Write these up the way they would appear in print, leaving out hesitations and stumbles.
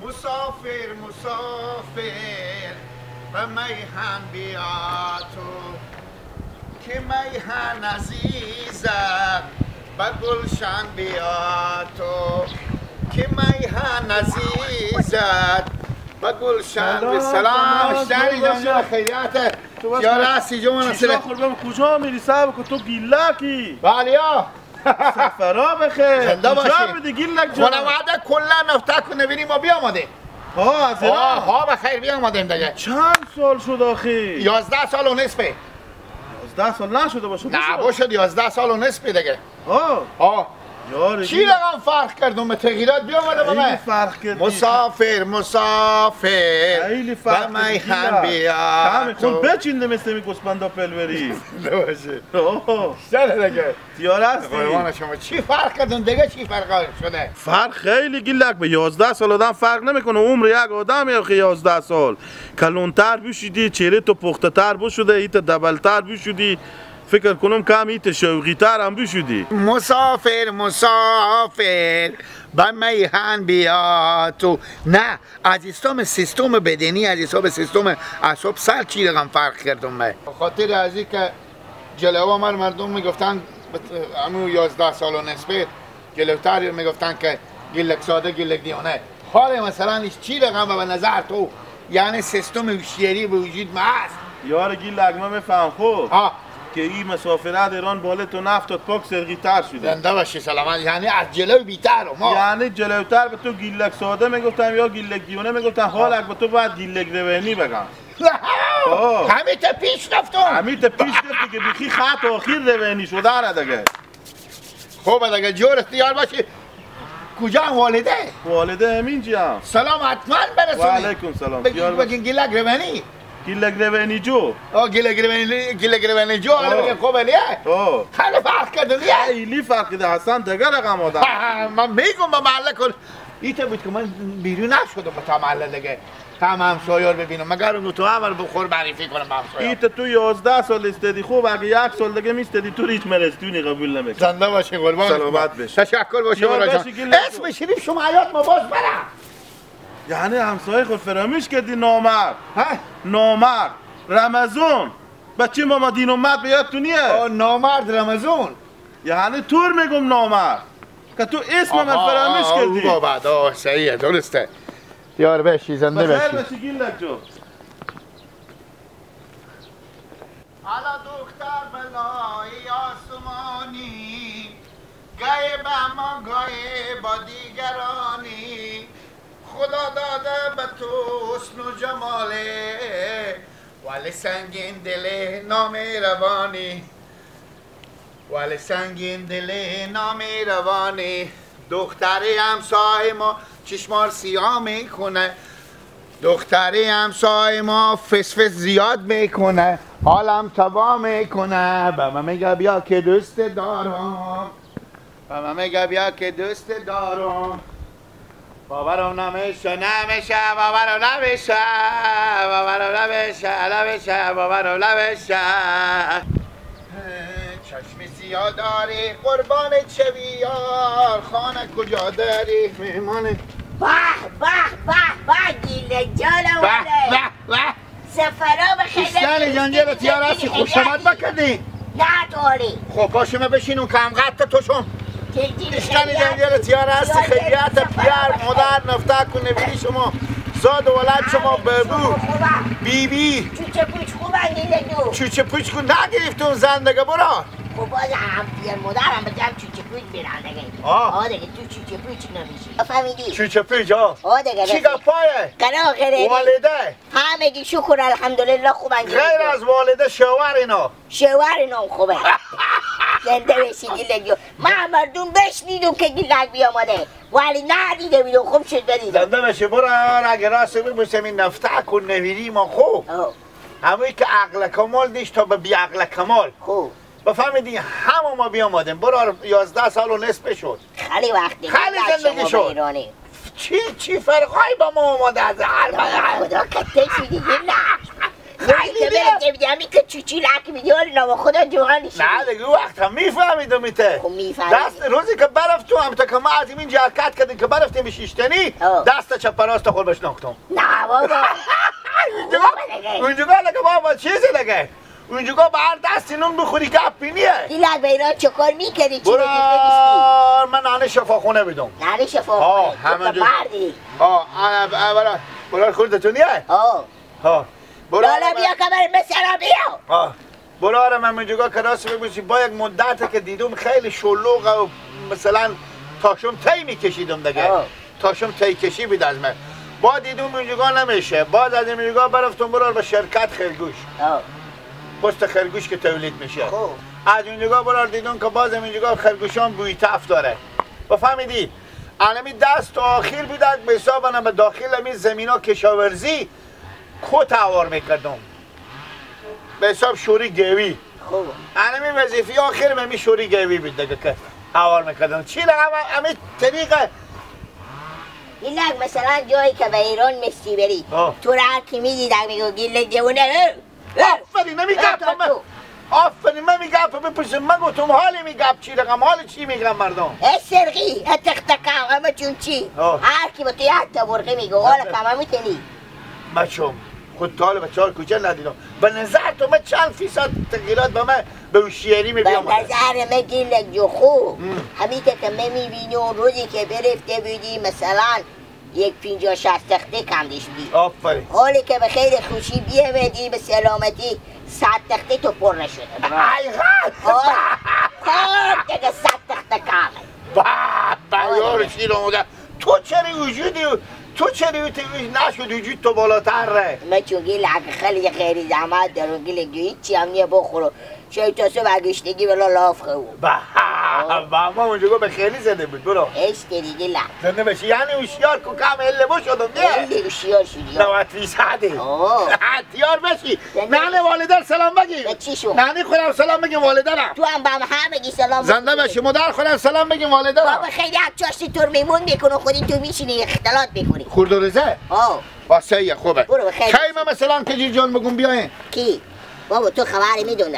مسافر مسافر به میهن بیا تو که میهن عزیزم، به گلشن بیا تو که میهن عزیزت، به گلشن. به سلام اشتری جان، خیریت یار هستی جون. چیزا خوردم. کجا میری صاحب که تو گیلکی؟ بله یا سفرا بخیر. زنده باشی. کجا بودی گیلک جان؟ خانواده کلا نفته کنه ببینیم ما بیامدیم. ها از ایران؟ ها بخیر بیامدیم دیگه. چند سال شد آخی؟ 11 سال و نصفه. 11 سال نشده باشه؟ نه باشد 11 سال و نصفه دیگه. ها ها چی رقم فرق کردم؟ به تغییرات بیامده با من. فرق کردی. مسافر مسافر خیلی فرق به میهن بیا تو. بچینده مثل می گوسفندا پلوری. باشه. سر دیگه. تیار هستی؟ قربان شما. چی فرق کردم دیگه؟ چی فرق شده؟ فرق خیلی گیلک. به 11 سال آدم فرق نمیکنه. عمر یک آدم یا 11 سال کلونتر بشیدی، چهره تو پخته تر بشده، ایت دبلتر بشدی، فکر کنم کم ایت شوقی تر هم بشدی. مسافر مسافر به میهن بیا تو. نه از حساب سیستم بدنی، از حساب سیستم اعصاب سر چی رقم فرق کردم من. خاطر از اینکه جلو من مردم میگفتن همون 11 سال و نصفه جلوتر میگفتن که گیلک ساده گیلک دیانه. حال مثلا چی رقم به نظر تو یعنی سیستم هوشیاری به وجود ما هست؟ یار گیلک من میفهم خوب که این مسافرت ایران بالا تو نفتاد پاک سرقی تر شده. زنده باشی سلامت. یعنی از جلو بیتر ما، یعنی جلوتر به تو گیلک ساده میگفتم یا گیلک دیونه میگفتم، حالا به تو باید گیلک روینی بگم. همین تا پیش رفتم. همین تا پیش رفتی که بیخی خط آخیر روینی شده را دیگه. خب دیگه جور اختیار باشی. کجا والده؟ والده همینجا هم. سلام حتما برسونی. و علیکم سلام. بگین گیلک روینی. گیلک روینی جو. آه گیلک روینی، گیلک روینی جو. حالا بگم خوب علیه. خیلی فرق کرده دیگه. خیلی فرق کرده حسن دیگه رقم آدم. من میگم به محله کن. ایتا بود که من بیرون نشدم تا محله دیگه. تا همسایه رو ببینم. مگر اون تو اول بخور معرفی کنم به همسایه. ایتا تو 11 سال استدی خوب، اگه یک سال دیگه میستدی تو هیچ مرستونی قبول نمیکنی. زنده باشی قربان. سلامت باشی. تشکر باشه برا جان. اسم شریف شما حیات ما باز برم. یعنی همسایه خود فراموش کردی نامرد. ها؟ نامرد رمضان بچه ماما دین اومد به یاد تو نیه؟ نامرد رمضان یعنی تور میگم نامرد که تو اسم من فراموش کردی. بابا بعد صحیحه درسته. یار بشی زنده بشی. بخیر بشی گیلک جو. حالا دختر بلای آسمانی گای به ما گای با دیگرانی، خدا داده به تو حسن و جماله ولی سنگین دل نامهربانی، ولی سنگین دل نامهربانی. دختری همسایه ما چشمار سیاه میکنه، دختری همسایه ما فس فس زیاد میکنه، حالم تبا میکنه. به من میگه بیا که دوست دارم، به من میگه بیا که دوست دارم. باورم نمیشه نمیشه، باورم نمیشه، باورم نمیشه نمیشه، باورم نمیشه. چشم سیاه داری قربان چویار، خانه کجا داری مهمان. به به به به گیلک جان اومده. به به به سفرا بخیر. اشتن جان جلو تیار هستی؟ خوش آمد بکردی؟ نه توری. خب باشم بشین اون کم قد تو شم. اشتن جان جلو تیار هستی؟ خیریت پیار مادر نفته کن نبینی شما زاد و ولد شما ببو بی بی چوچه پوچ خوبن گیلک جو. چوچه پوچ کن نگرفتون زندگی برا. خب باز هم پیر مادرم بگم چوچه پوچ میرن دیگه. آه دیگه تو چوچه پوچ نمیشی. فهمیدی؟ چوچه پوچ ها. آه دیگه. چی گپایه؟ قرا غیره. والده. همگی شکر الحمدلله خوبن. غیر از والده شوهر اینا. شوهر اینا خوبه. زنده بشی گیلک جو. من مردم بشنیدم که گیلک بیامده ولی ندیده بیدم. خوب شد بدیدم. زنده بشی برو. اگه راست ببوسم این نفته کن نویری ما خوب. همونی که عقل کمال دیش تا به بی عقل کمال. خوب. بفهمیدی همه ما بیامدیم برو. 11 سال و نصف شد. خیلی وقتی خیلی زندگی شد. چی چی فرقایی با ما اومده از هر خدا کته شدی نه. خیلی دیگه همین که چوچولک میدی نام خدا جوان شدی. نه دیگه وقت هم میفهمیدم میته. خب میفهمیدم. دست روزی که برفت تو هم تا که ما از این حرکت کردیم که برفتیم شیشتنی دست چپ راست خود بشناختم. نه بابا. اونجا دیگه بابا چیزی دیگه. اونجا به هر دستی نون بخوری گپ بینیه. دیلک به ایران چه کار میکردی؟ چی برو من نانه شفاخونه بیدم. نانه شفاخونه؟ تو مردی. آه برو خورده تو نیه؟ آه ها برو لالا بیا کمر مثلا بیا. برو آره من اونجا که راست بگوشی با یک مدت که دیدم خیلی شلوغ و مثلا تاشم تی میکشیدم دیگه. تاشم تی کشی بید از من. با دیدم اونجا نمیشه. بعد از اینجا برفتم برو به شرکت خرگوش. پست خرگوش که تولید میشه. از اونجا برار دیدم که بازم اینجا خرگوشان بوی تف داره. بفهمیدی؟ الان دست تا آخر بودک به حساب به داخل می زمینا کشاورزی کت هوار میکردم. به حساب شوری گوی. خوب. الان وظیفه آخر می شوری گوی بود دیگه که هوار میکردم. چی رقم همین طریقه گیلک مثلا جایی که به ایران مستی بری تو را هر کی میدیدن میگو گیلک دیوونه. آفرین نمیگم من. آفرین من میگم بپرسم من گفتم حالی میگم چی رقم حال چی میگم مردم ای سرقی ای تختکم اما چون چی هر کی با تو یک تا برقی میگه حالا کمه میتونی من چون خود تا حالا به چهار کوچه ندیدم. به نظر تو من چند فیصد تغییرات به من به هوشیاری میبینم؟ به نظر من گیلک جو خوب همین که من میبینی اون روزی که برفته بودی مثلا یک 50-60 تخته کم داشتی. آفرین. حالی که به خیر خوشی بیامدی به سلامتی 100 تخته تو پر نشده. حقیقت. خب دیگه 100 تخته کمه. با یار شیر آمده. تو چرا وجودی تو چرا نشد وجود تو بالاتر ره؟ من چون گیلک خیلی خیلی زحمت دارم گیلک هیچی هم نیه بخورم. شاید تا صبح گشنگی بلا لاف خو. با ما اونجا به خیلی زده بود برو. عشق دیگه لا. زنده باشی یعنی هوشیار کو کم هله شدم نه. خیلی هوشیار شدی. 90%. تیار بشی. ننه والدر سلام بگی. به چی شو؟ ننه خودم سلام بگیم والدرم. تو هم با هم بگی سلام. زنده باشی مادر خودم سلام بگیم والدرم. بابا خیلی چاشتی تو میمون میکنه خودی تو میشینی اختلاط میکنی. خوردورزه؟ واسه خوبه. برو خیلی. کی من مثلا کجی جان بگم بیاین؟ کی؟ بابا تو خبر میدون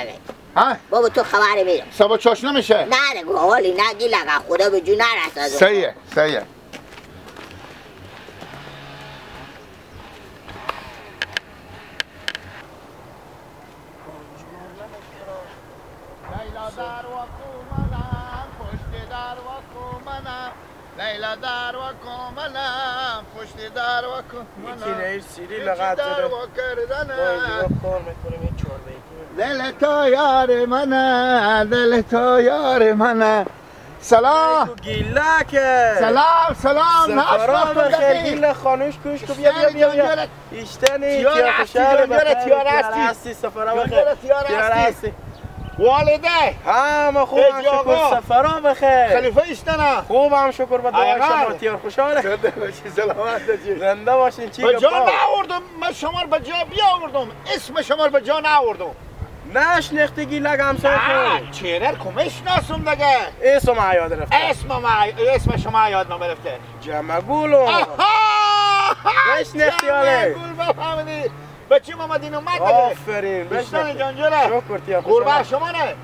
ها؟ بابا تو خبر میدم. صبح چاش نمیشه؟ نه نه حالی نه گیلک خدا به جون نرسد. صحیح صحیح. لیلا در و کومنم پشت در و کومنم لیلا در و کومنم پشت در و کومنم یکی سیری لغت داره کار میکنیم این چهار بیتی. دل تو یار منه دل تو یار منه. سلام گیلکه. سلام سلام. سفرا بخیر گیلک خانوش کوش کو بیا بیا بیا ایشتنی تیار هستی سفرا بخیر تیار هستی والده همه خوبم شکر سفرا بخیر خلیفه ایشتنه خوبم شکر به دعای شما تیار خوشحاله. زنده باشی سلامت باشی زنده باشین. چی به جا نآوردم من شما رو به جا بیاوردم اسم شما رو به جا نآوردم. نشناختی گیلک همسایه خود چهره کو میشناسم دیگه. اسم ما یاد رفته اسم شما یاد ما رفته. جمعگولو نشناختی آله جمعگول بفهمیدی بچه محمد این اومد دیگه. آفرین بشنانی جان جونه شکر تیا گربه شما نه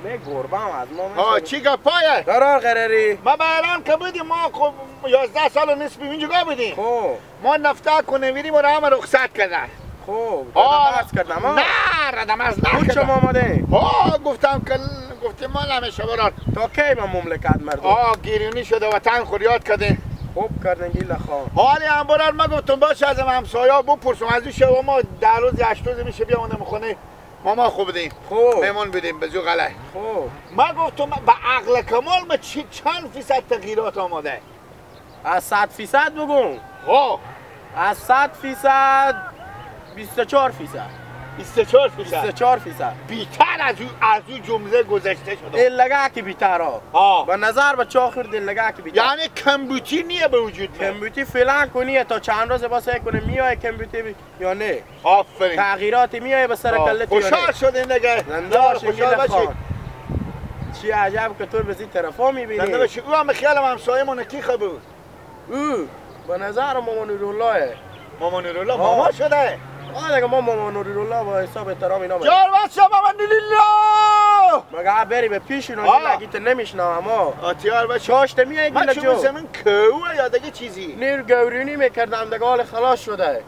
نه گربه هم از ما ها چی گپایه قرار قراری ما به ایران که بودیم ما خب 11 سال و نصف اینجا بودیم. خب ما نفته کنویری ما رو همه رخصت کردن. خب ردمرز کردم ها؟ نه ردمرز نکردم. خود شما آماده؟ ها گفتم که گفتیم ما نمیشه برار. تا کی به مملکت مردم؟ آه گیرونی شده وطن خود یاد کردیم. خوب کردن گیل خان. حالی هم برار ما گفتم باشه از همسایه‌ها بپرسم از این شب ما 10 روز 8 روز میشه بیا اونم خونه ماما خوب بدیم. خوب مهمان بدیم به زو غله. خوب ما گفتم به عقل کمال ما چند فیصد تغییرات آماده؟ از 100% بگم. ها از 100% 24%. 24%. 24%. بیتر از او جمله گذشته شده. دلگه که بیتر ها. به نظر به چاخر دلگه که بیتر. یعنی کمبوتی نیه به وجود میاد. کمبوتی فعلا کنیه تا چند روز واسه کنه میای کمبوتی یا نه. آفرین. تغییرات میای به سر کله تو. خوشحال شدین دیگه. زنده باشین. خوشحال باشین. چی عجب که تو به این طرفا میبینی. زنده باشی. او هم خیالم همسایه‌مون کی بود؟ او به نظر مامان نورالله. مامان نورالله ماما شده. آه دیگه ما مامان نورالله با حساب احترام اینا میگم. جار بچه مامان نورالله. مگه بری به پیش اینا گیلک ایت نمیشنوم ها. آتیار بچه چاشت میای گیلک جو. من چون کوه یا دیگه چیزی. نیر گورینی میکردم دیگه حال خلاص شده.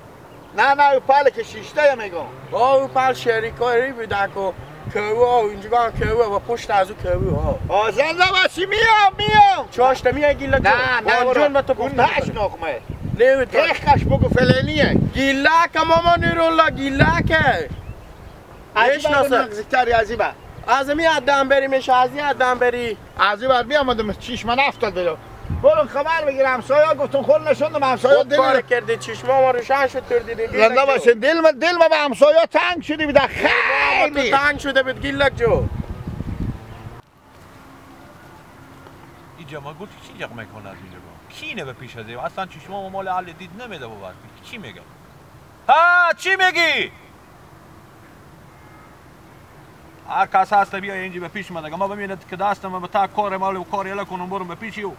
نه نه او پل که شیشته میگم. آه او پل شریکاری بوده که کوه ها اینجا کوه و پشت از او کوه ها. آه زنده باشی میام. چاشت میای گیلک جو. نه نه جون به تو اون نشناخمه. نمیتونم. تخش بگو فلانیه. گیلک مامان نورالله گیلکه. نشناسه. نزدیکتری از این از می عدم بری میشه از این عدم بری. از این بعد میامدم چشم من افتاد بلو. برو خبر بگیر همسایه‌ها گفتم خود نشوندم همسایه‌ها دل کار کردی چشما ما روشن شد تو دیدی. زنده باشه دل ما به همسایه‌ها تنگ شده بود خیلی تنگ شده بود گیلک جو. اینجا ما گفت چی جق میکنه از اینجا کینه به پیش از اصلا چشما ما مال علی دید نمیده بابا. چی میگه؟ ها چی میگی؟ هر کس هست بیا اینجا به پیش ما دیگه ما ببینید که دستم به تا کار مال و کار یلا کنم برم به پیش یو.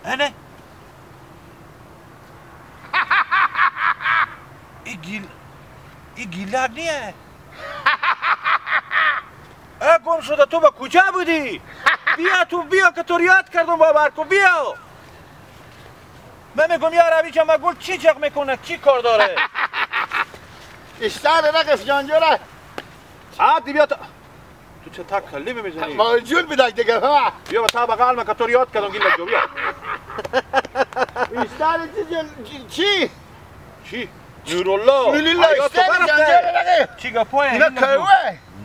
نه ای گیلک نیه. ای گم شده تو با کجا بودی؟ بیا تو بیا که تو یاد کردم باور کن بیا. من میگم یار ابی جان گل چی جق میکنه چی کار داره؟ اشتر رقص جان جوره. عادی بیا تو چه تا کلی میزنی؟ ما جون بدک دیگه ها. بیا تا بغل ما که تو یاد کردم گیلک جو بیا. اشتر چی؟ چی؟ نورالله نورالله اشتر جان جوره. چی گپوه؟ اینا کوه؟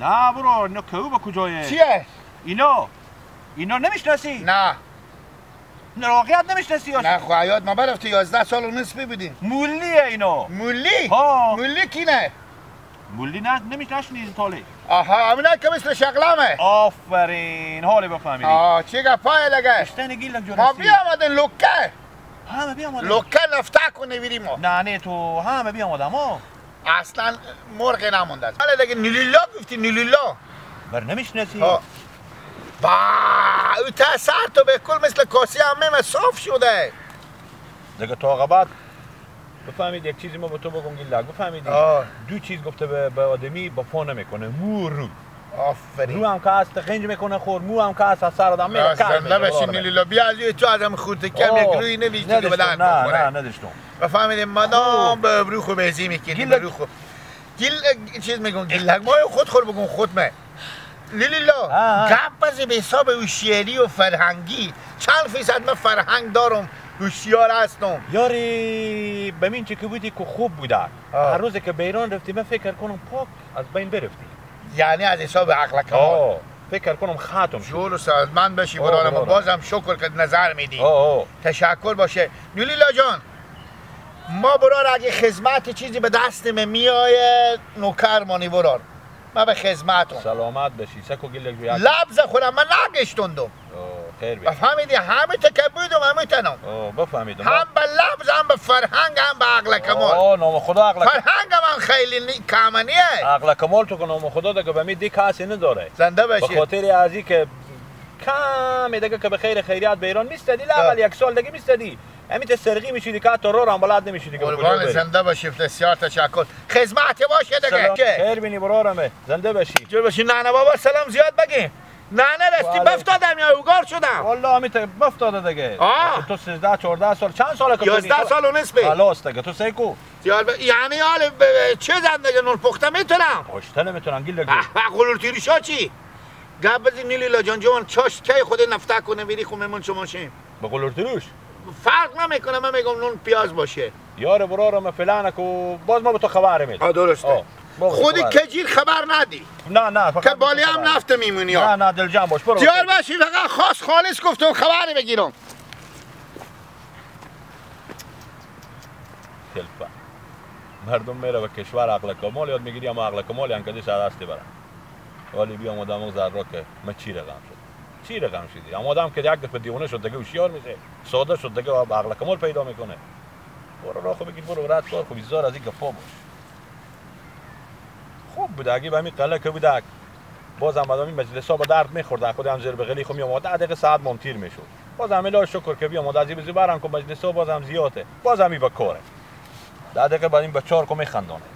نه برو اینا کوه با کجایه؟ چیه؟ اینا نمیشناسی؟ نه نه واقعیت نمیشناسی؟ نه خب حیات ما برفتی 11 سال و نصف بودیم. مولیه اینا. مولی؟ ها مولی کینه؟ مولی نه نمیشناسی تاله. آها همینه که مثل شغلمه. آفرین حالی بفهمیدی. آه چی گپای لگه؟ اشتن گیلک جونستی. ما بیامدن لکه. همه بیامدن. لکه نفته کنه بیریم ما. نه نه تو همه بیامدم ها. اصلا مرغ نمونده. حالا دیگه نیلیلا گفتی نیلیلا. بر نمیشناسی؟ با او تا سر تو به کل مثل کاسی همه صاف شده. دیگه تا عقبات بفهمید یک چیزی ما به تو بگم گیلک بفهمیدی. دو چیز گفته به آدمی با فا نمیکنه مو رو. آفرین. رو هم که هست قنج میکنه خور مو هم که هست از سر آدم میره. زنده باشی نیلیلا بیا از تو آدم خورده کم یک روی نمیشه که بلند بخوره. نه نه نداشتم. بفهمیدیم مادام به ابرو خو بهزی میکنیم به رو خو. گیل چیز میگم گیلک ما خود خور بگم خود من. لیلیلا گپ بزن به حساب هوشیاری و فرهنگی چند فیصد من فرهنگ دارم هوشیار هستم. یاری به من چه که بودی که خوب بوده هر روز که به ایران رفتی من فکر کنم پاک از بین برفتی. یعنی از حساب عقل کمال فکر کنم ختم شد. جور و من بشی برادرم بازم شکر که نظر میدی. تشکر باشه لیلیلا جان. ما برار اگه خدمت چیزی به دست من میایه نوکر مانی برار من به خدمتم. سلامت بشی سکو گیلک بیا. لبز خودم من نگشتوندم. خیر بی. بفهمیدی همه تا که بودم همه تنم. بفهمیدم. هم به لبز هم به فرهنگ هم به عقل کمال. نام خدا عقل فرهنگ من خیلی کمنیه. عقل کمال تو که نام خدا دیگه به می دی کسی نداره. زنده باشی. به خاطر ازی که کم دیگه که به خیر خیریت به ایران میستدی لاقل یک سال دیگه میستدی. همین ته سرقی میشیدی که حتی رو هم بلد نمیشیدی که قربان زنده باشی بسیار تشکر خدمت باشه دیگه. خیر بینی برارمه زنده باشی. جور باشی ننه بابا سلام زیاد بگیم. نه نه رستی بفتادم یا اوگار شدم والله همین بفتاده دیگه. تو 13 14 سال چند ساله که 11 سال و نصف خلاص دیگه تو سیکو یعنی حال چه زندگی نون پخته میتونم پخته نمیتونم گیل دیگه. قلول تیریشا چی گپ بزن نیلیلا جان جوان چاش کی خود نفته کنه بری خو شما شیم به قلول تیروش فرق نمیکنه. من میگم نون پیاز باشه یار برارم فلانک و باز ما به تو خبر میدم. درسته. خودی کجیر خبر ندی. نه نه که بالی هم نفت میمونی. نه نه دل جمع باش برو. دیار باشی فقط خاص خالص گفتم خبری بگیرم. تلفن مردم میره به کشور عقل کمال یاد میگیری اما عقل کمال هم کدیش دست برن. ولی بیا آدم ذره که من چی رقم شد چی رقم شدی اما آدم که یک دفعه دیوانه شد دیگه هوشیار میشه ساده شد دیگه عقل کمال پیدا میکنه. برو راخو بگیر برو رد کار خب بیزار از این گپا باش. خوب بود اگه به همین قله که بودک بازم آدمی مجلسا به درد می‌خورد خودم زیر بغلی خو میومد 10 دقیقه ساعت مام تیر میشد. بازم الهی شکر که بیام از این برم که مجلسا بازم زیاده. بازم ای به کاره. 10 دقیقه بعد این بچه‌ها کو میخندانه.